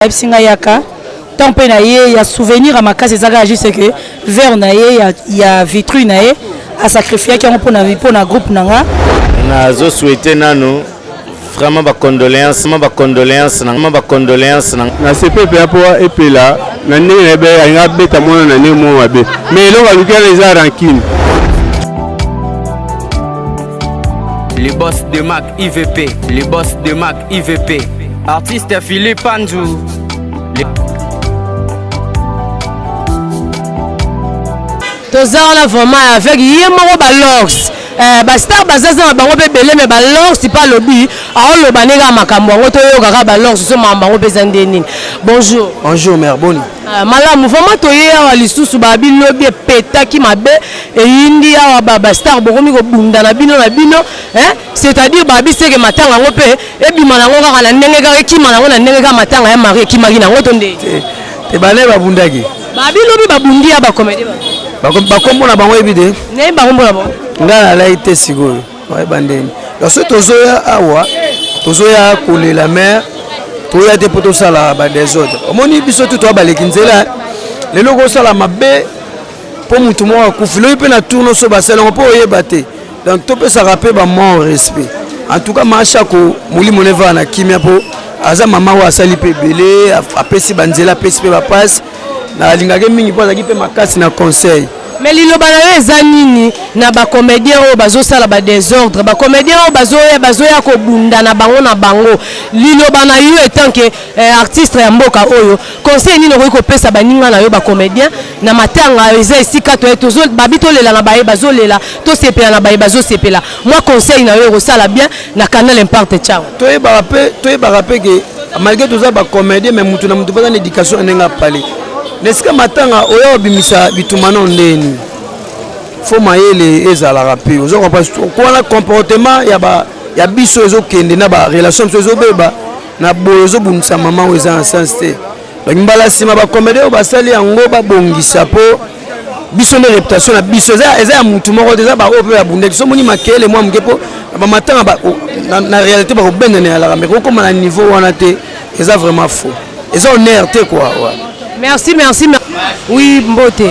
Ayebisi ngai yaka ntango mpe na ye ya souvenir ya makasi eza kaka juste que verre na ye ya vitrine na ye asacrifiaki yango mpona groupe na nga. Nazo souhaiter nanu vraiment ba condoléances, ba condoléances na ba condoléances na. Nasepeli mpenza mpo epela na ndenge na ye alingi abeta mwana na ndenge moko mabe, mais eloko aluki wana eza rancune. Le boss de Mac IVP, le boss de Mac IVP, artiste Philippe Andou. Toza wana vraiment avec ye moko balors eh, bastar bazaza na bango mpe ebele me balors mpe alobi aoloba nde kaka makambo yango toyokaka balors so makambo yango mpe eza nde nini. Bonjour. Bonjour mère, boni? Malamu vraiment. Toye awa lisusu, babi lobi epetaki mabe, eyindi awa, bastar bokomi kobunda na bino na bino, hein? C'est-à-dire babi seke matanga yango mpe ebima nango kaka na ndenge kaka ekima nango na ndenge kaka matanga ya Marie ekimaki nango to nde. Te, bane babundaki. Babi lobi babundi ya bacomédie. Bakombo na bango yebi te. Nayebi bakombo na bango. Ngai nalai te sikoyo bayeba ndeni. Donc soki tozoya awa, tozoya kolela mare, toya te mpo tosala badésordre. Omoni biso tu toya baleki nzela. Lelo kosala mabe mpo motu moko akufi, lobi mpe na tourno so basala yango mpo oyeba te. Donc topesaka mpe bamort respect. En tout cas Mashako, molimo nevaa na kimia, mpo aza mama oyo asali mpe ebele, apesi banzela, apesi mpe bapasi. Nalingaki mingi mpo azalaki mpe makasi na conseil. Mais liloba na yo eza nini na bacomédien oyo bazosala badésordre, bacomédien oyo bazoya kobunda na bango na bango? Liloba na yo etant que artiste ya mboka oyo, conseil nini okoki kopesa baninga na yo bacomédien na matanga? Eza esika toye, babi tolela na baye bazolela, tosepela na baye bazosepela. Mwa conseil na yo ekosala bien na Canal Impact. Ciao. Toyebaka mpe ke malgré toza bacomédien, mais mutu na mutu mpe aza na éducation ya ndenge apale na esika matanga. Oya obimisa bituma nao ndeni, fo mayele ezalaka mpe. Oza comprendre wana comportement ya biso ezokende na barelation biso ezobeba na boye, ozobundisa mama oyo eza na sens te. Donc mbala nsima bacomédien oyo basali yango babongisa, mpo biso nde réputation na biso eza ya mutu moko te. Eza baoyo mpe babundaki so omoni makele mwa moke, mpo na bamatanga na réalité bakobendana yalaka, mais kokóma na niveau wana te, eza vraiment faux, eza honneur te quoi, ouais. Merci, merci. Oui, mbote.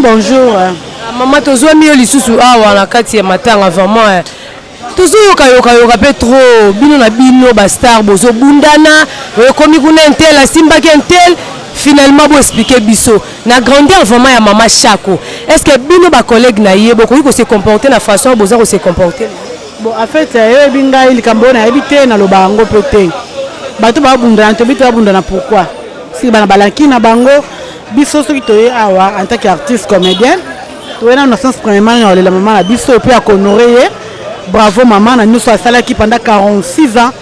Bonjour. Mama, tozwami yo lisusu awa na kati ya matanga. Vraiment tozoyokayokayoka mpe trop bino na bino bastar bozobundana, ekomi kuna un tel asimbaki un tel. Finalement boexpliquer biso na grandeur vraiment ya mama Chako, est ce que bino bacollègue na ye bokoki kose comporter na façon boza kose comporter? Bon, en fait, oyebi ngai likambo oyo nayebi te, naloba yango mpe te. Bato babundana, toyebi te babundana pourquoi. Soki bana balaki na bango, biso soki toye awa en tant qu'artiste comédien, toye nano na sens premièrement ya kolela mama na biso mpe ya kohonorer ye. Bravo mama na nyonso asalaki pendant 46 ans,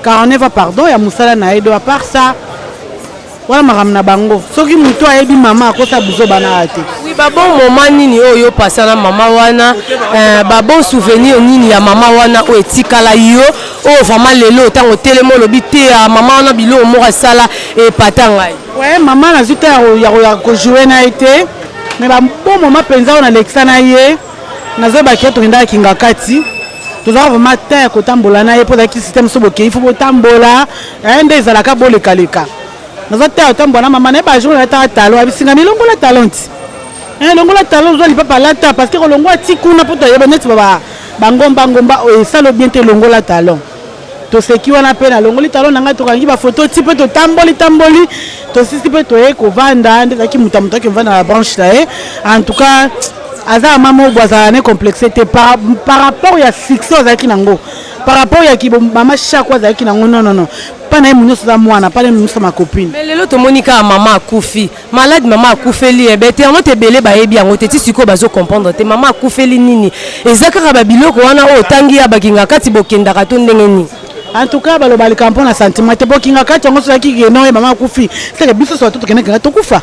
49 ans pardon, ya mosala na ye. Do à part ça wana, makambo na bango, soki motu ayebi mama akosa buzoba na ya te. Oui, babon moment nini oyo opasa na mama wana, babon souvenir nini ya mama wana oyo etikala yo, oyo vraiment lelo ntango otelemi olobi te ya mama wana, biloko moko asala epata ngai? Ouais, mama nazwi te ya kojouer na ye te, mais babon moment mpenza oyo nalekisa na ye, nazoyebaki ye tokendaka kinga kati, tozalaka vraiment te ya kotambola na ye, mpo ezalaki système so bokei fo botambola nde ezalaka bolekaleka. Naza te ya kotambola na mama naye. Bajour nalataka talon, abisinga milongola talon ti longola talon, ozwa lipapa alata, parce que kolongwa ti kuna mpo toyeba neti bangomba ngomba oyo esala bien te, longola talon. Toseki wana mpe nalongoli talon na ngai, tokangi bafoto ti mpe totamboli tamboli, tosisi mpe toye kovanda. Nde ezalaki moto ya moto aki kovanda na branche na ye. En tout cas aza mama oyo azala ne complexe te par rapport ya succès azalaki nango, par rapport ya mama Chako azalaki nango. Non, non, non, mpa na ye mo nyonso aza mwana, mpa na ye mo nyonso ma copine. Mais lelo tomoni kaka mama akufi malade, mama akufeli ye, bainternaute ebele bayebi yango te. Ti sikoyo bazocomprendre te mama akufeli nini. Eza kaka babiloko wana oyo otangi ya bakinga kati bokendaka to ndenge nini? En tout cas baloba likambo na sentiment te. Bokinga kati yango soki keno ye mama akufi, seke biso so bato tokende kinga tokufa,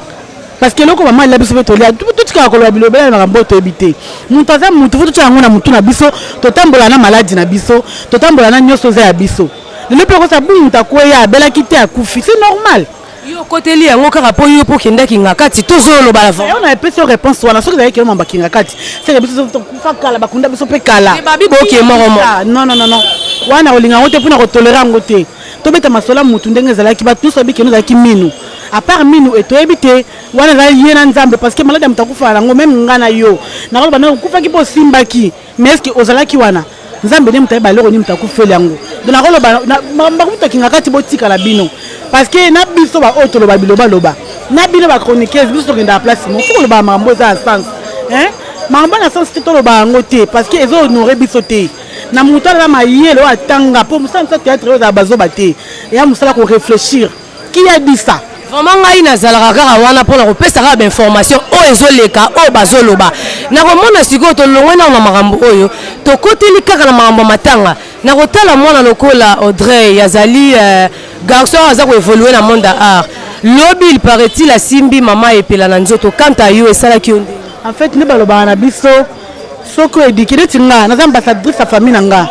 parce que eloko mama alia biso mpe tolia. Totikaka koloba bilobela na makambo oyo toyebi te. Moto aza motu, fo totya yango na motu na biso. Totambola na maladi na biso, totambola na nyonso eza ya biso. Lelo mpe kosa bu moto akweya, abelaki te, akufi, c'est normal. Yo okoteli yango kaka mpo yo mpo okendaki nga kati, tozoloba la yo na epesi yo réponse wana. Soki ezalaki kelo bakinga kati, seke biso tokufa kala, bakunda biso mpe kala. Babi boke moko moko. Non, non, non, non, wana kolinga yango te, mpona kotolérer yango te. Tobeta masolo ya mutu ndenge ezalaki, bato nyonso bayebi keno ezalaki minu. À part minu e toyebi te wana eza ye na Nzambe, parce que malade ya moto akufaka nango, meme nga na yo nakoloba na okufaki mpo osimbaki, mais est ce que ozalaki wana? Nzambe nde moto ayeba eloko nini moto akufeli yango. Donc nakoloba makambo tokinga kati, botikala bino, parce que na biso baoyo toloba bilobaloba na bino bachroniqueuse, biso tokendaka place moko. Fo koloba makambo eza ya sens, hein? Makambo na sens te, toloba yango te, parce que ezo honore biso te. Na moto aza mayele oyo atanga, mpo mosala mosa théâtre oyo ezala bazoba te, eya mosala korefléchir. Qui a dit ça? Vraiment, ngai nazalaka kaka wana mpona kopesa kaka bainformation oyo ezoleka, oyo bazoloba. Nakomona sikoyo tolongwe nano na makambo oyo, tokoteli kaka na makambo ya matanga. Nakotala mwana lokola Audrey, azali garçon oyo aza koévolue na monde ya art. Lobi, il paraît-il, asimbi mama Epela na nzoto. Kanta yo, esalaki yo ndenge? En fait, nde balobaka na biso, soki oéduquer neti nga, naza ambassadrice ya famille na nga.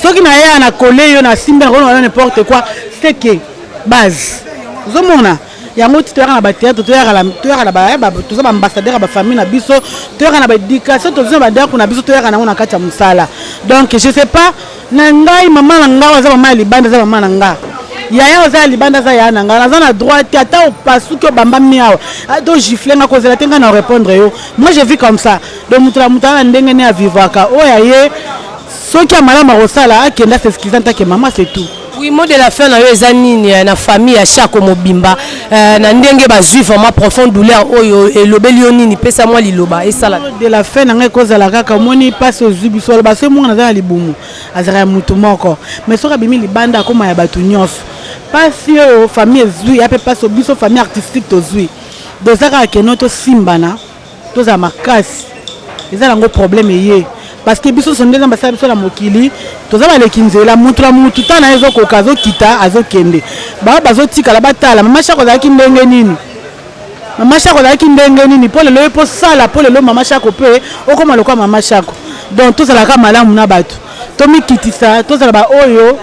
Soki naya na kole yo, nasimbi na n'importe quoi, c'est que base ozomona yango ti toyaka na bathéâtre, toyaka na toza baambassadeur ya bafamille na biso, toyaka na baéducation, tozwi na bandako na biso, toyaka nango na kati ya mosala. Donc je sais pas, na ngai mama na ngai aza mama ya libanda, aza mama na nga, yaya oza ya libanda, aza yaya na ngai. Naza na droit te. Ata opasuki, obambami awa, to gifle nga, kozela te ngai na répondre yo. Moi, je vis comme ça. Donc moto na moto aza na ndenge ne avivaka oyo aye. Soki ya malamu akosala, akende as'excuse en tant que mama, c'est tout. Oui, mot de la fin na yo eza nini na famille ya Chako mobimba, na ndenge bazwi vraiment profonde douleur oyo? Elobeli yo nini? Pesa mwa liloba esala. De la fin na ngai ekozala kaka, omoni mpasi ozwi biso. Aloba soki mwana aza na libumu, azalaka ya motu moko, mais soki abimi libanda, akóma ya bato nyonso. Mpasi oyo famille ezwi ya mpe mpasi biso famille artistique tozwi. Donc eza kaka keno tosimbana, tozala makasi. Eza nango problème eye, parce que biso nyonso nde Nzambe asala biso na mokili, toza baleki nzela. Mutu na mutu ta na ye ezokoka, azokita, azokende. Bao bazotikala batala mama Shako azalaki ndenge nini, mama Shako azalaki ndenge nini, mpo lelo ye mpo sala, mpo lelo mama Shako mpe okóma lokola mama Shako. Donc tozalaka malamu na bato, tomikitisa, tozala baoyo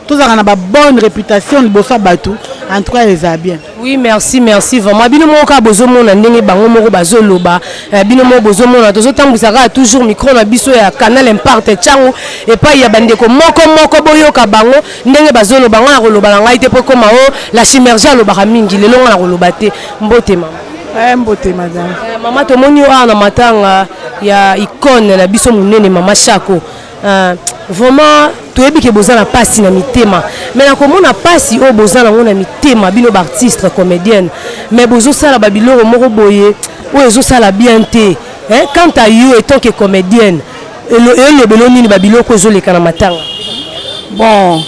tozalaka na babonne réputation liboso ya bato. En tout cas, eza bien. Oui, merci, merci vraiment. Bino moko kaka bozomona ndenge bango moko bazoloba. Bino moko bozomona, tozotambwisa kaka toujours micro na biso ya Canal Imparte Ntiango epai ya bandeko moko moko, boyoka bango ndenge bazoloba. Ngai na koloba na ngai te, mpo ekoma o la chimergie alobaka mingi. Lelo ngai na koloba te. Mbote, mama. Mbote, madame. Mama, tomoni oyo awa na matanga ya icône na biso monene, mama Shako. Vraiment, toyebi ke boza na mpasi na mitema, mais nakomona mpasi oyo boza nango na mitema, bino baartiste comédienne, mais bozosala babiloko moko boye oyo ezosala bien te, hein? Quant à yo, étant que comédienne, elobelo nini babiloko ezoleka na matanga? Bon,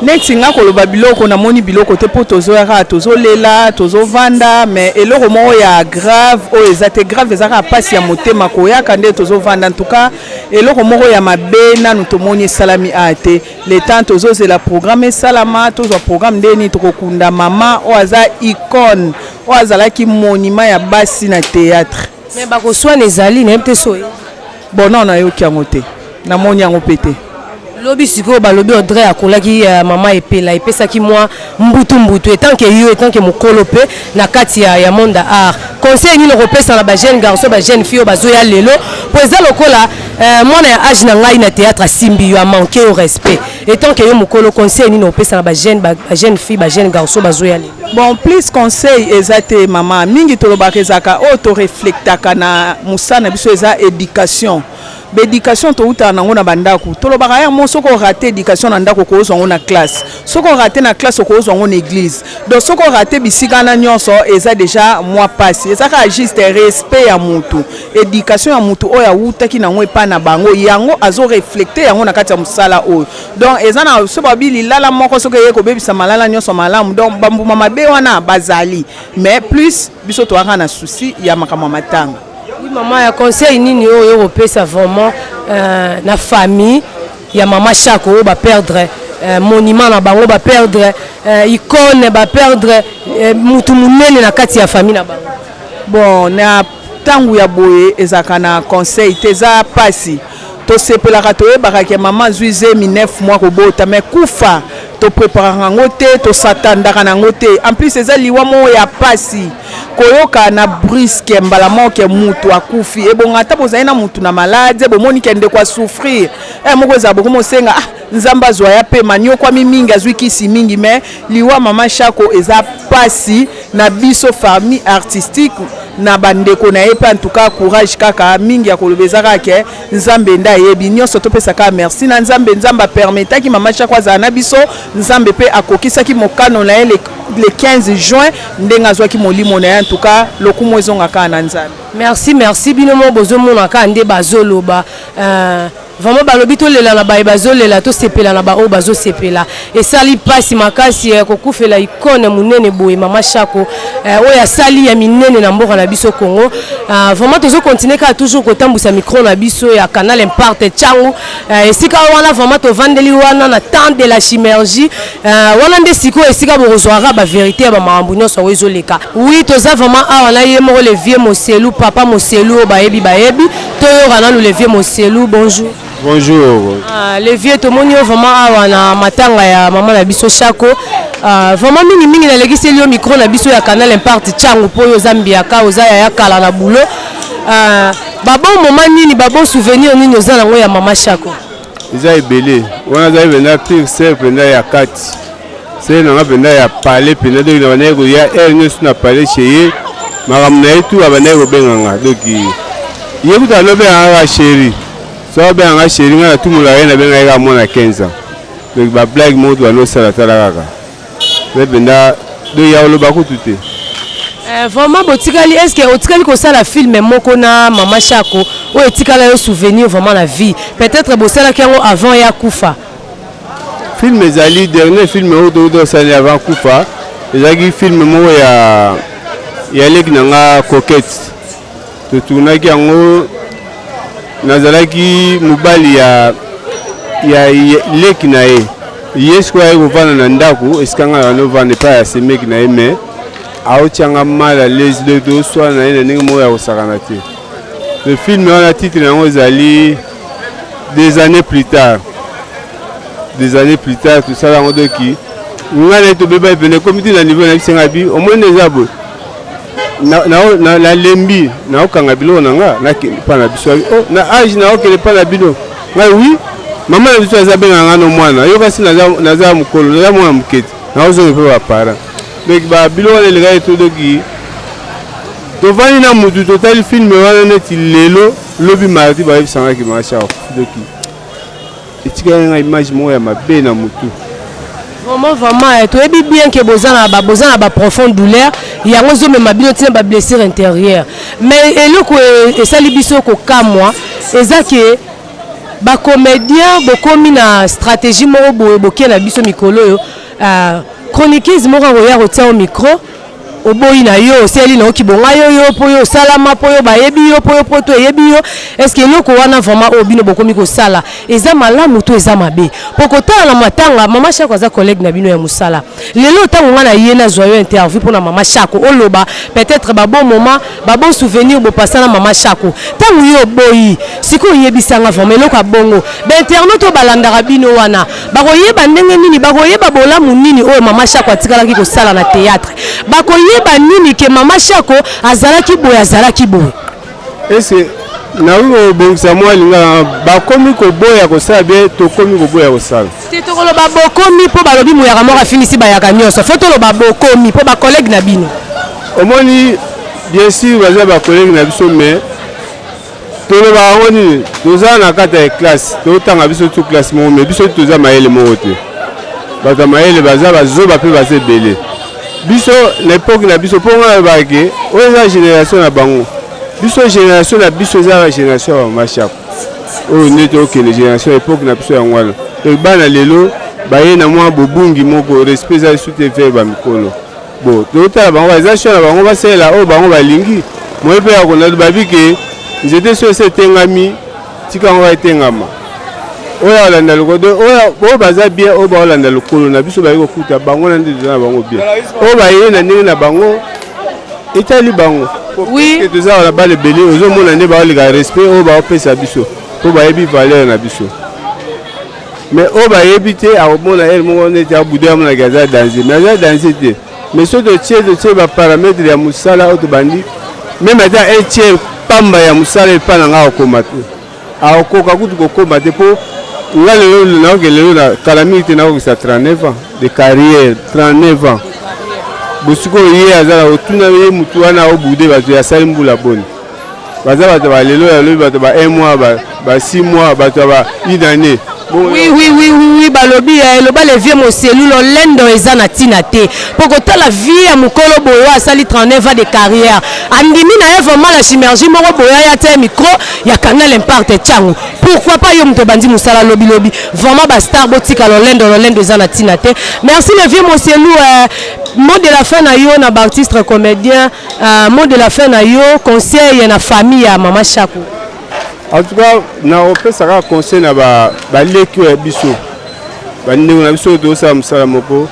neti nga koloba biloko, namoni biloko te, mpo tozoya kaka, tozolela, tozovanda, mais eloko moko ya grave oyo eza te. Grave eza kaka mpasi ya motema koyaka nde tozovanda. En tout cas, eloko moko ya mabe nanu tomoni esalami aya te. Le temps tozozela programme esalama, tozwa programme ndeni tokokunda mama oyo aza icône, oyo azalaki monument ya basi na théâtre. Mais bakoswana ezali, nayebi te so. Bon, non, nayoki yango te, namoni yango mpe te. Lobi sikoyo balobi Audrey akolaki mama Epela, epesaki mwa mbutu mbutu. Étant que yo, étant que mokolo mpe na kati ya monde ya art, conseil nini okopesa na bajeune garçon, bajeune fille oyo bazoya lelo? Mpo eza lokola mwana ya age na ngai na théâtre asimbi yo, amanque yo respect. Étant que yo mokolo, conseil nini okopesa na bajeune fille, bajeune garçon bazoya lelo? Bon, plus conseil eza te, mama. Mingi tolobaka ezalaka oyo toreflectaka na mosala na biso, eza éducation. Baéducation toutaka nango na bandako. Tolobaka ya mo, soki orater éducation na ndako, okozwa yango na classe. Soki orater na classe, okozwa yango na église. Donc soki orater bisika wana nyonso, eza déjà mwa pasi. Eza kaka juste respect ya mutu, éducation ya mutu oyo awutaki nango epai na bango, yango azoreflecte yango na kati ya mosala oyo. Donc eza na so babi lilala moko, soki eye kobebisa malala nyonso malamu. Donc bambuma mabe wana bazali, mais plus biso toyaka na souci ya makambo ya matanga. Oui, mama, ya conseil nini oyo okopesa vraiment na famille ya mama Shako oyo baperdre monument na bango, baperdre icône, baperdre mutu monene na kati ya famille na bango? Bon, na ntango ya boye ezalaka na conseil te, eza mpasi. Tosepelaka, toyebaka ke mama azwi zemi 9 mois kobota, mais kufa topréparaka yango te, tosatandaka na yango te. En plus eza liwa moko ya pasi koyoka na brusque, mbala moko ke mutu akufi. Ebonga ata bozali na mutu na malade, bomoni ke ndeko asouffrir, moko ezala bokomi osenga ah. Nzambe azwa ya pema, niokwami mingi, azwi kisi mingi, mais liwa mama Shako eza pasi na biso famille artistique na bandeko na ye mpe. En tout cas, courage kaka. Mingi ya koloba eza kaka ke Nzambe nde ayebi nyonso. Topesa kaka merci na Nzambe. Nzambe apermetaki mama Shako azala na biso, Nzambe mpe akokisaki mokano na ye le 15 juin, ndenge azwaki molimo na ye. En tout cas, lokumu ezonga kaka na Nzambe. Merci, merci. Bino mo bozomona kaka nde bazoloba. Vraiment, balobi tolela na baye bazolela, tosepela na baoyo bazosepela. Esali mpasi makasi ya kokufela icône monene boye, mama Shako, oyo asali ya minene na mboka na biso Congo. Vraiment, tozocontinue kaka toujours kotambwisa micro na biso ya Canal Imparte Ntiango, esika wana vraiment tovandeli wana na temps de la chimérgie. Wana nde sikoyo esika bokozwaka bavérité ya bamakambo nyonso oyo ezoleka. Oui, toza vraiment awa na ye moko, le vieux Moselu, papa Moselu oyo bayebi, bayebi. Toyoka nanu le vieux Moselu. Bonjour. Bonjour. Ah, le vieux, tomoni yo vraiment awa na matanga ya mama na biso Shako. Ah, vraiment mingimingi nalekiseli yo micro na biso ya Canal Impart Ntiango, mpo oyo oza mbiaka, oza yaya kala na boulot. Ah, babon moment nini, babon souvenir nini oza nango ya mama Shako? Eza ebele. Wana azali mpenza pure sœur mpenza ya kati, sœur nanga mpenza ya pale mpenza. Donc na bandaki koya heure nyonso na pale chez ye, makambo na ye tu abandaki kobenganga. Donc ye kuta alobenganga kaka chéri. So abenganga chéri, ngai natumolaka ye, nabengaki kaka mwana 15 ans. Donc bablague moko to bandosala tala kaka me mpenza. Donc ya koloba kutu te. Vraiment botikali, est ce que otikali kosala film moko na mama Shako oyo etikala yo souvenir vraiment na vie? Peut-être bosalaki yango avant ya kufa. Film ezali, dernier film oyo toki tosali avant kufa ezalaki film moko ya leki na nga Coquette. Totournaki yango, nazalaki mobali ya leki na ye. Ye sikoyo aye kovanda na ndako esika ngai nanovanda epai ya semeki na ye, mais aotianga mal à l'aise. Donc toswana na ye na ndenge moko ya kosakana te. Le film wana, titre yango ezali Des années plus tard. Des années plus tard tosala yango. Donc ngai na ye tobeba pene, ekomi ti na niveau nayebisenga bi omoni eza boye, nalembi, naokanga biloko na nga, nakende mpa na biso. Oh, na age naokende mpa na bino? Ngai wi, mama na biso aza bengaka nga no mwana. Yo kasi naza mokolo, naza mwana moke te, naozonga mpe baparent. Donc babiloko wana elekaki to. Donc tovandi na mutu, totali film wana neti lelo lobi mardi bayebisangaki mama Shako. Donc etikali nga image moko ya mabe na mutu. Vraiment, vraiment, toyebi bien ke boza na baprofonde douleur, yango ezomema bino ntina bablessure intérieure. Mais eloko esali biso kokamwa eza ke bacomédien bokomi na stratégie moko boye. Bokie na biso mikolo oyo, chroniqueuse moko akoya kotia o micro, oboyi na yo, osali na okibonga yo yo mpo yo osalama, mpo yo bayebi yo, mpo yo mpo to eyebi yo. Est ce que eloko wana vraiment oyo bino bokomi kosala eza malamu to eza mabe? Mpo kotala na matanga mama Shako, aza collègue na bino ya mosala. Lelo ntango ngai na ye nazwa yo interview mpona mama Shako, oloba peut-être babon moment, babon souvenir bopasa na mama Shako. Ntango yo oboyi sikoyo, oyebisanga vraiment, eloko ya bongo, bainternaute oyo balandaka bino wana bakoyeba ndenge nini? Bakoyeba bolamu nini oyo mama Shako atikalaki kosala na théâtre? Bakoyeba nini ke mama Shako azalaki boye, azalaki boye? Ese nakoki kobongisa mwa lingala. Bakomi koboya kosala bien, tokomi koboya kosala. Te, tokoloba bokomi, mpo balobi moyaka moko afinisi bayaka nyonso. Fo toloba bokomi, mpo bacollègue na bino. Omoni, bien sûr baza bacollègue na biso, mais toloba yango nini? Toza na kati ya classe, totanga biso tu classe moko, mais biso toza mayele moko te. Bato ya mayele baza, bazoba mpe baza ebele. Biso na époque na biso, mpo ngai nalobaka ke oyo eza génération na bango, biso génération na biso eza génération ya bamama Shako oyo nde tokende. Génération époque na biso yango wana. Donc bana lelo baye na mwa bobungi moko, respect eza lisu te vers bamikolo. Bon, totala bango, eza choix na bango, basalela oyo bango balingi. Moye mpe ya konda babi ke nzete so esi etengami, tika yango etengama. Oyo alanda lokolo, oyo baza bien, oyo baolanda lokolo na biso, baye kokuta bango na nde toza na bango bien. Oyo baye na ndenge na bango, etali bango. Oui. Toza na bana ebele, ozomona nde baoleka respect oyo baopesa biso, mpo bayebi valeur na biso. Mais oyo bayebi te, akomona ere moko neti abude, amonaki aza danger, mais aza danger te. Mais soki totie baparamètre ya mosala oyo tobandi, même ata un tiers pamba ya mosala epa na ngai, akokoma te, akokoka kutu kokoma te, mpo Nga lelo naoke lelo na kala mingi te nakokisa 39 ans de carrière, 39 ans. Bosikoyo ye aza na otuna ye mutu wana obude bato ya asali mbula boni. Baza bato ba lelo ya lobi, bato ba 1 mois, ba 6 mois, bato ya ba une année. Oui, oui, oui, oui, oui, balobi eloba le vieux Moselu, lolendo eza na ntina te. Po kotala vie ya mokolo boye oyo asali 39 ans de carrière, andimi na ye vraiment la chimiergie moko boye aya tia micro ya Canal Impact Tshangu. Pourquoi pas yo moto obandi mosala lobi lobi? Vraiment ba star botika lolendo, lolendo eza na ntina te. Merci le vieux Moselu. Mot de la fin na yo na ba artiste comédien, mot de la fin na yo, conseil na famille ya Mama Shako. En tout cas, na opesaka conseil na baleki oyo ya biso, bandeko na biso oyo tozosala mosala moko,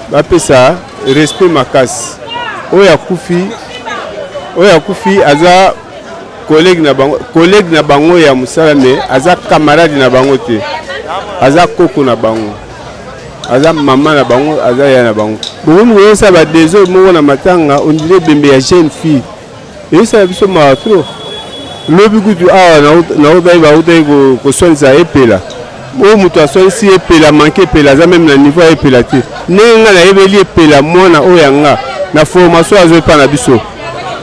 bapesa respect makasi. Oyo akufi, oyo akufi aza collègue na bango, collègue na bango ya mosala, mais aza camarade na bango te, aza koko na bango, aza mama na bango, aza ya na bango. Bokomi koyosala ba désordre moko na matanga, on dirait bembe ya jeune fille. Eyosala biso mawa trop. Lobi kutu awa nautaki, bautaki koswanisa Epela. Oyo moto aswanisi Epela, manque Epela, aza même na niveau ya Epela te. Ndenge nga nayebeli Epela, mwana oyo ya nga na formation azwa epa na biso,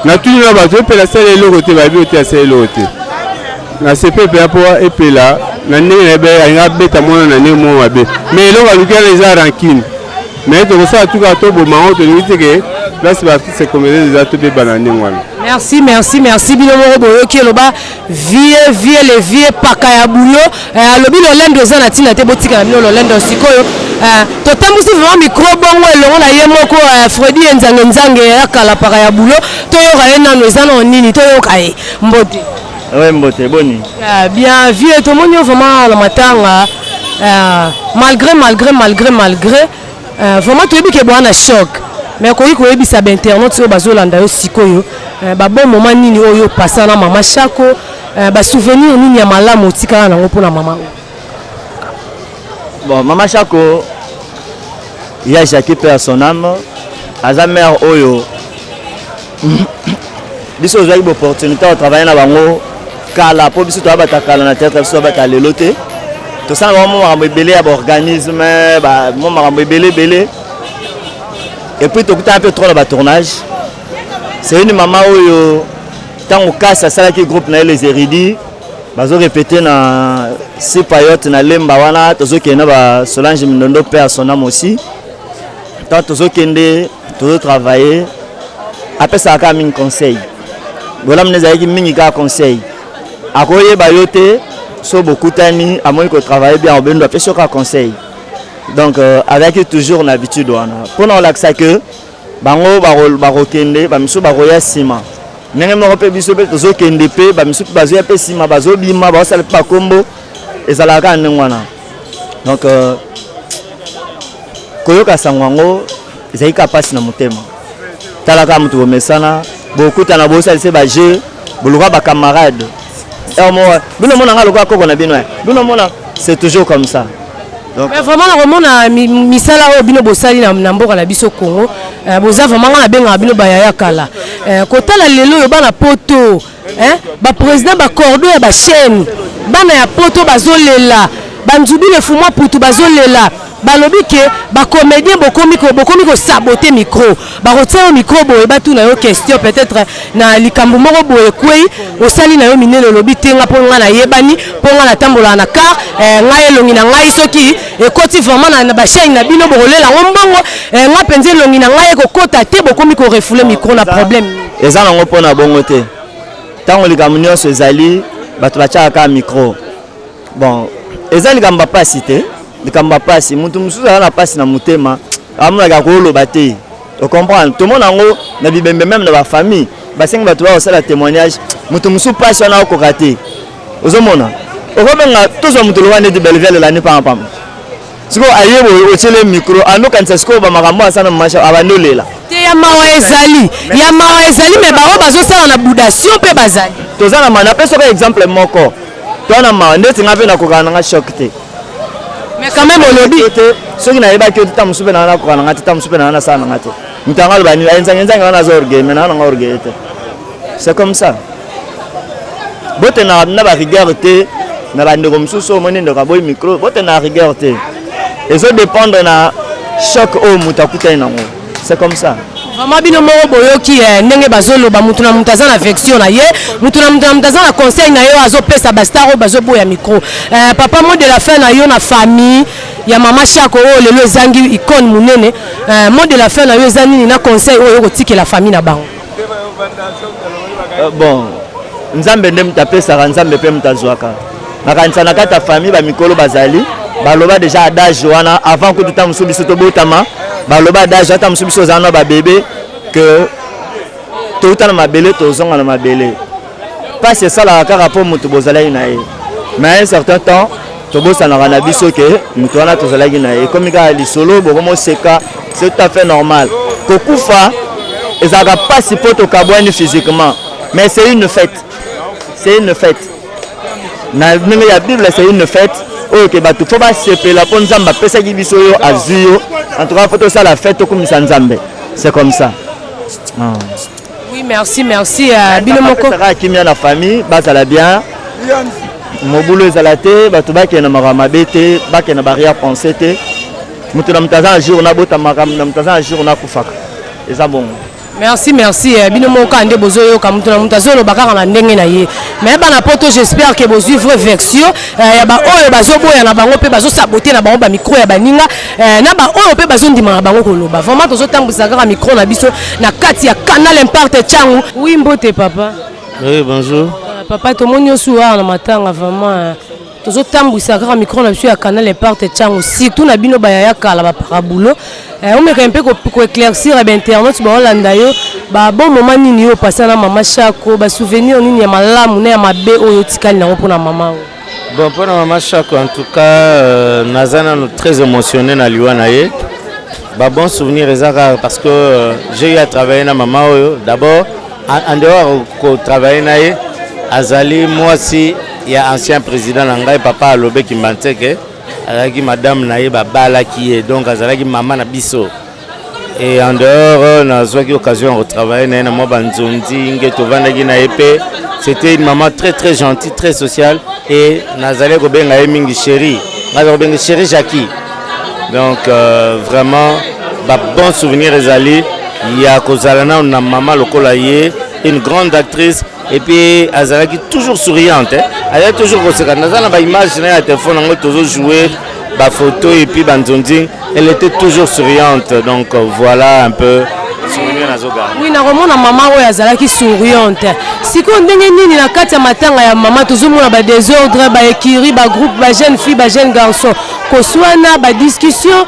natuni na bato, Epela asala eloko te, bayebi te asala eloko te. Na sepe Epela mpo Epela na ndenge nayebi alinga abeta mwana na ndenge moko mabe, mais eloko aluki wana eza rancune. Mais tokosala tuka toboma yango, tolingi te ke place ba artiste comédien eza tobebana na ndenge wana. Merci, merci, merci. Bino moko boyoki eloba vie vie le vie paka ya boulot. Alobi lolendo eza na ntina te, botika na bino lolendo sikoyo. Totambusi vraiment micro bongo elongo na ye moko, Fredy Nzange Nzange ya kala paka ya boulot. Toyoka ye nano eza na nini, toyoka ye. Mbote. Oui, mbote, boni. Bien, vieux, tomoni yo vraiment na matanga. Malgré, malgré, malgré, malgré, vraiment toyebi ke bwana choc. Mais koyi koyebisa ba internautes oyo bazolanda yo sikoyo, ba bon moment nini oyo passa na Mama Shako, ba souvenir nini ya malamu otikala nango mpona mama oyo? Bon, Mama Shako, ya Jackie paix à son âme, aza mère oyo biso ozwaki ba opportunité ya travailler na bango kala, mpo biso toyabata kala na théâtre, biso toyabata lelo te. Tosala bango mwa makambo ebele ya baorganisme, mwa makambo ebele ebele, et puis tokutana mpe trop na batournage. C'est une mama oyo ntango kasi asalaki groupe na ye Les Érudits, bazorépéter na Sipayote na Lemba wana, tozokende na ba Solange Mindondo, paix à son âme aussi. Ntango tozokende tozotravailler, apesaka kaka mingi conseil. Bolamu ezalaki mingi kaka conseil. Akoyeba yo te, so bokutani, amoni kotravailler bien, obendo apesi yo kaka conseil. Donc azalaki toujours na habitude wana mpona kolakisa ke bango bakokende, bamisusu bakoya nsima. Ndenge moko mpe biso mpe tozokende, mpe bamisusu mpe bazoya mpe nsima, bazobima, bazosala mpe bakombo, ezalaka kaka ndenge wana. Donc koyoka sango yango ezalaki kaka mpasi na motema. Tala kaka moto bomesana, bokutana, bosalisa bajeu, boluka bacamarade bino mona nga lokola koko na bino, bino mona, c'est toujours comme ça. Donc, mais vraiment nakomona misala oyo bino bosali na mboka na biso Congo, boza vraiment, nga nabengaka bino bayaya kala. Kotala lelo oyo bana poto, baprésident, bacordo ya bachaîne, bana ya poto bazolela, banzubile fumwa putu bazolela, balobi ke bacomédien bokomi kosaboter micro. Bakotia yo micro boye, batuna yo question peut-être na likambo moko boye ekwei, osali na yo minene, olobi te nga mpo nga nayebani, mpo nga natambolaka na car, ngai elongi na ngai soki ekoti vraiment na bachaîne na bino, bokolela yango mbongo, nga mpenza elongi na ngai ekokota te. Bokomi korefouler micro na problème. Eza nango mpona bongo te. Ntango likambo nyonso ezali, bato batiaka kaka micro. Bon, eza likambo ya pasi te, likambo ya pasi, motu mosusu aza na pasi na motema, amonaka koloba te, ocomprendre. Tomona yango na bibembe, même na bafamille, basengi bato bakosala témoignage, moto mosusu pasi wana akoka te. Ozomona, okobenga, tozwa moto loba neti Belleville, elandi pambapamba. Sikoyo aye boye, otiele micro, andokanisa sikoyo bamakambo asala masha, abandi olela. Te, ya mawa ezali, ya mawa ezali, mais bango bazosala na budation mpe bazali. Toza na mawa. Napesi oka exemple moko, toza na mawa ndeti nga mpe nakokaka nanga choc te. Mais quand même olobi. Te, soki nayebaki yo te, ta mosusu mpe nanga nakoka nanga te, ta mosusu mpe nanga nasala nanga te. Moto yango aloba nini? Nzange nzange wana aza orgueil, mais naa nanga orgueil te. C'est comme ça, botendaka na barigueur te. Mais bandeko mosusu omoni ndeko aboyi micro, bote na rigueur te, ezodépendre na choc oyo moto akutani nango, c'est comme ça. Vraiment, bino moko boyoki ndenge bazoloba. Mutu na mutu aza na version na ye, mutu na mutu na mutu aza na conseil na ye oyo azopesa bastar oyo bazoboya micro. Papa, mot de la fin na yo na famille ya mama Shako oyo lelo ezangi icône monene, mot de la fin na yo eza nini na conseil oyo okotikela famille na bango? Bon, Nzambe nde moto apesaka, Nzambe mpe moto azwaka. Nakanisa na kati ya famille bamikolo bazali, baloba déjà adage wana avant kutu ta mosusu biso tobotama. Baloba adage ata mosusu biso ozala na babebe ke touta na mabele, tozonga na mabele. Mpasi esalaka kaka mpo moto bozalaki na ye, mais un certain temps tobosanaka na biso ke moto wana tozalaki na ye, ekomi kaka lisolo, bokomoseka, c'est tout à fait normal. Kokufa ezalaka mpasi mpo tokabwani physiquement, mais c'est une fête, c'est une fête na ndenge ya Bible, c'est une fête oyo ke bato fo basepela mpo Nzambe apesaki biso yo, azwi yo. En tout cas, fo tosala fête, tokumisa Nzambe, c'est comme ça, ah. Oui, merci, merci. Bino moko. Apesaka kimia na famille, bazala bien, mobulu ezala te, bato bakende na makambo mabe te, bakende na barrière pensée te. Moto na moto aza na jour nabotamaka, na moto aza na jour nakufaka, eza bongo. Merci, merci. Bino moko kaka nde bozoyoka, moto na moto azoloba kaka na ndenge na ye. Mais bana poto, j'espère ke bozwi vraie version ya baoyo bazoboya na bango mpe bazosabote na bango bamicro ya baninga, na baoyo mpe bazondima na bango koloba. Vraiment, tozotambwisa kaka micro na biso na kati ya Canal Impact Tshangu. Oui, mbote papa. Oui, bonjour. Papa, tomoni osu awa na matanga. Vraiment, tozotambwisa kaka micro na biso ya Canal Impact Tshangu, surtout na bino bayaya kala baparabulo. Omeka mpe koéclaircir bainternet baolanda yo, babon moment nini oyo opasa na mama Shako, basouvenir nini ya malamu na ya mabe oyo otikali nango mpona mama oyo? Bon, mpona mama Shako, en tout cas, naza nano très émotionné na liwa na ye. Babon souvenir eza kaka parce que j'ai eu à travailler na mama oyo. D'abord, en dehors kotravaille na ye, azali mwasi ya ancien président na ngai, papa Alobe Kimbanseke. Azalaki madame na ye, babalaki ye, donc azalaki mama na biso. Et en dehors, nazwaki occasion ya kotravaille na ye na mwa banzonzi nge tovandaki na ye mpe. C'était une maman très très gentille, très sociale, et nazali kobenga ye mingi chéri, ngai kobenga chéri Jackie. Donc vraiment, babon souvenir ezali ya kozala nano na mama lokola ye, une grande actrice. Et puis azalaki toujours souriante, hein? Azalaki toujours koseka. Naza na baimage na ye ya telefone yango, tozojouer bafoto et puis banzonzi, elle était toujours souriante. Donc voilà un peu souvenir nazogarde. Oui, nakomona mama oyo azalaki souriante. Sikoyo ndenge nini na kati ya matanga ya mama tozomona badésordre, baécurie, bagroupe, bajeune fille, bajeune garçon koswana, badiscussion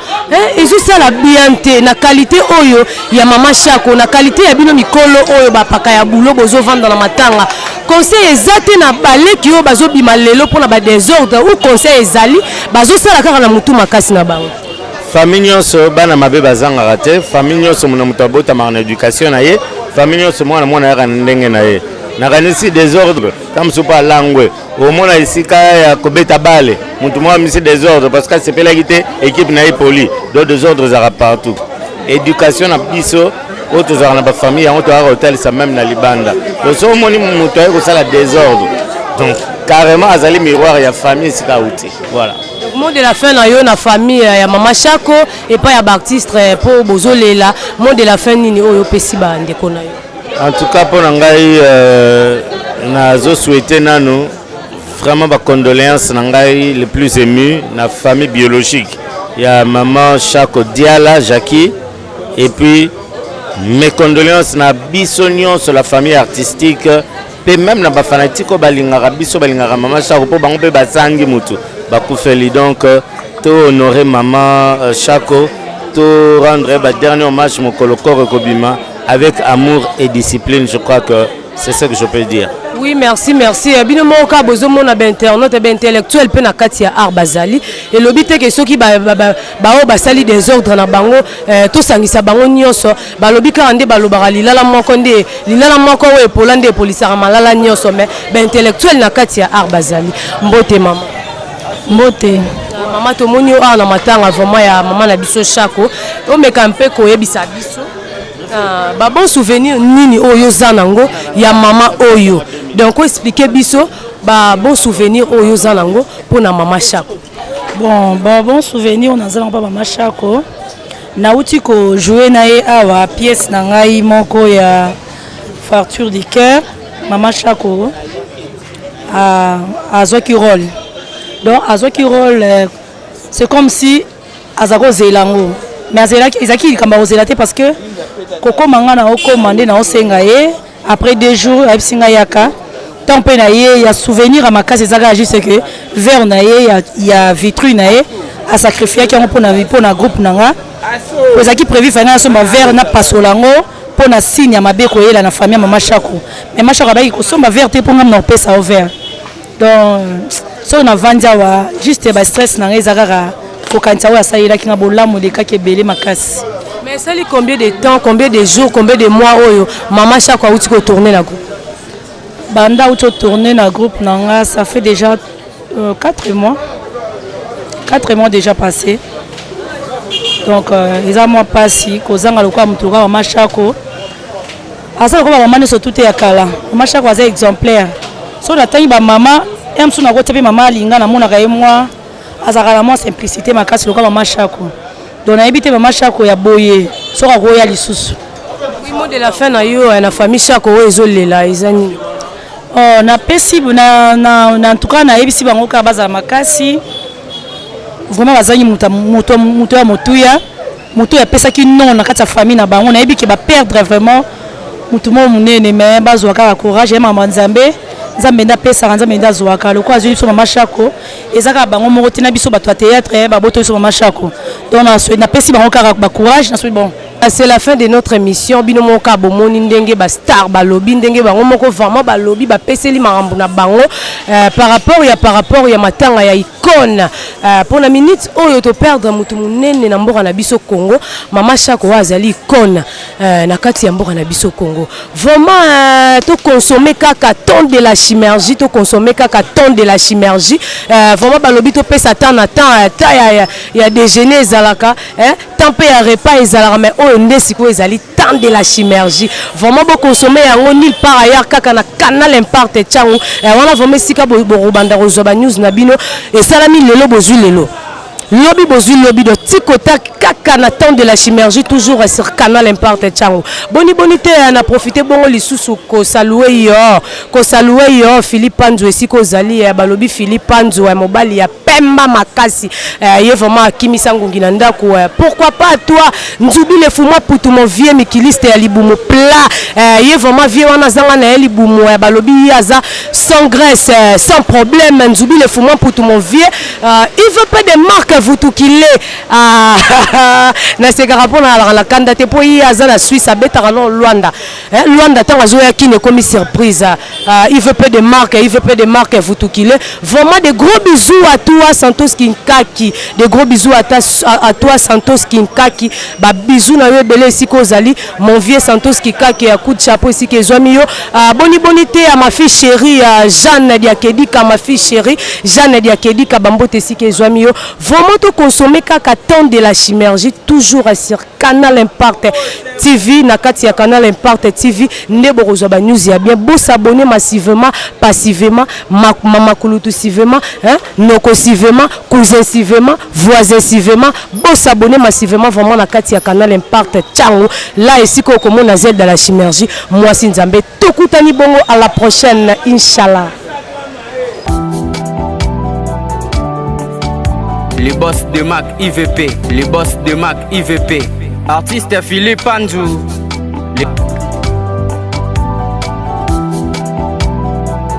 ezosala bien te na qualité oyo ya mama Shako, na qualité ya bino mikolo oyo bapaka ya bulo bozovanda na matanga? Conseil eza te na baleki oyo bazobima lelo mpona badésordre, ou conseil ezali, bazosala kaka na motu makasi na bango? Famille nyonso, bana mabe bazangaka te. Famille nyonso, mona moto abotamaka na éducation na ye. Famille nyonso, mwana mwana ayaka na ndenge na ye. Nakanisi désordre ta mosusu mpo alangwe, omona esika ya kobeta bale, motu moko amisi désordre parce que asepelaki te équipe na ye poli. Donc désordre ezalaka partout. Éducation na biso oyo tozalaka na bafamille, yango toyaka kotalisa même na libanda. Donc soki omoni moto aye kosala désordre, donc carrément azali miroir ya famille esika auti, voilà. Donc mot de la fin na yo na famille ya mama Shako, epai ya baartiste mpo bozolela, mot de la fin nini oyo opesi bandeko na yo? En tout cas, mpo na ngai, nazosouhaite nanu vraiment bacondoléance na ngai le plus ému na famille biologique ya maman Shako Diala Jackie, et puis mes condoléances na biso nyonso, la famille artistique, mpe même na bafanatike oyo balingaka biso, balingaka mama Shako, mpo bango mpe bazangi motu bakufeli. Donc to honorer mama Shako, to rendre ba dernier hommage mokolo corps ekobima, avec amour et discipline. Je crois que c'est ce que je peux dire. Oui, merci, merci. Bino moko kaka bozomona, bainternaute, baintellectuel mpe na kati ya art bazali. Elobi te ke soki baoyo basali désordre na bango, tosangisa bango nyonso. Balobi kaka nde balobaka lilala moko nde lilala moko oyo epola nde epolisaka malala nyonso. Mais baintellectuel na kati ya art bazali. Mbote mama. Mbote. Mama, tomoni yo awa na matanga vraiment ya mama na biso Shako. Omeka mpe koyebisa biso babon souvenir nini oyo oza nango ya mama oyo. Donc oexplike biso. Ba bon souvenir oyo oza nango mpo na mama Shako? Bon, ba bon souvenir naza nango mpa mama Shako, nauti kojoue na ye awa pièce na ngai moko ya Fracture du cœur. Mama Shako azwaki rôle, donc azwaki rôle, c'est comme si aza kozela yango, mais azelaki, ezalaki likambo ya kozela te, parce que kokóma nga na okóma nde naosenga ye. Après 2 jours ayebisi ngai yaka. Ntango mpe na ye ya souvenir ya makasi eza kaka juste que verre na ye ya vitrine na ye, asacrifiaki yango mpona groupe na nga. Po ezalaki prévu fai nga nasomba verre, napasola yango mpo na signe ya mabe koyela na famille ya mama Shako. Mais mama Shako abaki kosomba verre te mpo nga na kopesa yo verre. Donc soki navandi awa, juste bastress na ngai eza kaka kokanisa oyo asalelaki nga bolamu elekaki ebele makasi. Mais esali combien de temps, combien de jours, combien de mois oyo mama Shako auti kotourne na groupe? Banda auti otourne na groupe na nga, ça fait déjà 4 mois, 4 mois déjà passé. Donc eza mwa mpasi kozanga lokola moto lokola mama Shako. Aza lokola bamama nyonso tu te ya kala. Mama Shako aza exemplaire. So natangi bamama ya mosusu, nakotia mpe mama Alinga, namonaka ye mwa azalaka na mwa simplicité makasi lokola mama Shako. Donc nayebi te mama Shako ya boye soki akoya lisusu. Oui, mot de la fin na yo na famille Shako oyo ezolela eza nini? Oh, napesi na en tout cas nayebisi bango kaka bazala makasi. Vraiment bazangi moto ya motuya, moto oyo apesaki non na kati ya famille na bango. Nayebi ke baperdre vraiment motu moko monene, mais bazwa kaka courage ya mama. Nzambe, Nzambe nde apesaka, Nzambe nde azwaka. Lokola azwi biso mama Shako, eza kaka bango moko te, na biso bato ya théâtre baboto biso mama Shako. Donc napesi bango kaka bacourage na bon. C'est la fin de notre émission. Bino moko bomoni ndenge ba star balobi, ndenge bango moko vraiment balobi, bapeseli makambo na bango par rapport ya matanga ya icône. Mpona minute oyo toperdre motu monene na mboka na biso Congo, mama Shako oyo azali icône na kati ya mboka na biso Congo. Vraiment tokonsome kaka temps de la chimérgie, tokonsome kaka temps de la chimérgie. Vraiment balobi topesa temps na temps, ta ya déjeuner ezalaka, eh? Temps mpe ya repas ezalaka, mais oyo nde sikoyo ezali temps de la chimérgie. Vraiment bokonsome yango nulle part ailleurs, kaka na Canal Impact Tiango wana. Vraiment esika bokobanda kozwa banews na bino esalami lelo, bozwi lelo, lobi bozwi lobi, do tikota kaka na temps de la chimérgie, toujours sur Canal Impact Tiango. Boni boni te, na profite bongo lisusu kosaluer yo Philippe Panzu esika ozali. Balobi Philippe Panzu, mobali ya pemba makasi, ye vraiment akimisa ngungi na ndako. Pourquoi pas toi Nzubi le fuma putu, mon vieux mikiliste ya libumu plat, ye vraiment vieux wana azanga na ye libumu, balobi ye aza sans graisse, sans problème. Nzubi le fuma putu, mon vieux, il veut pas de marque vutukile. Nasekaka mpo na alaka na kanda te, mpo ye aza na Suisse, abetaka no Lwanda. Lwanda ntango azoya kini ekomi surprise. Il veut peu de marque, il veut peu de marque vutukile. Vraiment de gros bisous à toi Santos Kinkaki, de gros bisous à toi Santos Kinkaki. Babisous na yo ebele esika ozali, mon vieux Santos Kinkaki, ya coup de chapeau esika ezwami yo. Boni boni te ya ma fille chérie Jeanne Diakedika, ma fille chérie Jeanne Diakedika, bambote esika ezwami yo. Vraiment tokonsome kaka temps de la chimérgie, toujours sur Canal Impact TV. Na kati ya Canal Impact TV nde bokozwa banews ya bien. Bosabone massivement, passivement, mama kulutu suivement, hein? Noko suivement, cousin suivement, voisin suivement, bosabone massivement vraiment na kati ya Canal Impact Tiango la, esika okomona Zed de la chimérgie, mwasi Nzambe. Tokutani bongo à la prochaine, inchallah. Le boss de Mac IVP, le boss de Mac IVP. Artiste Philippe Andou. Le...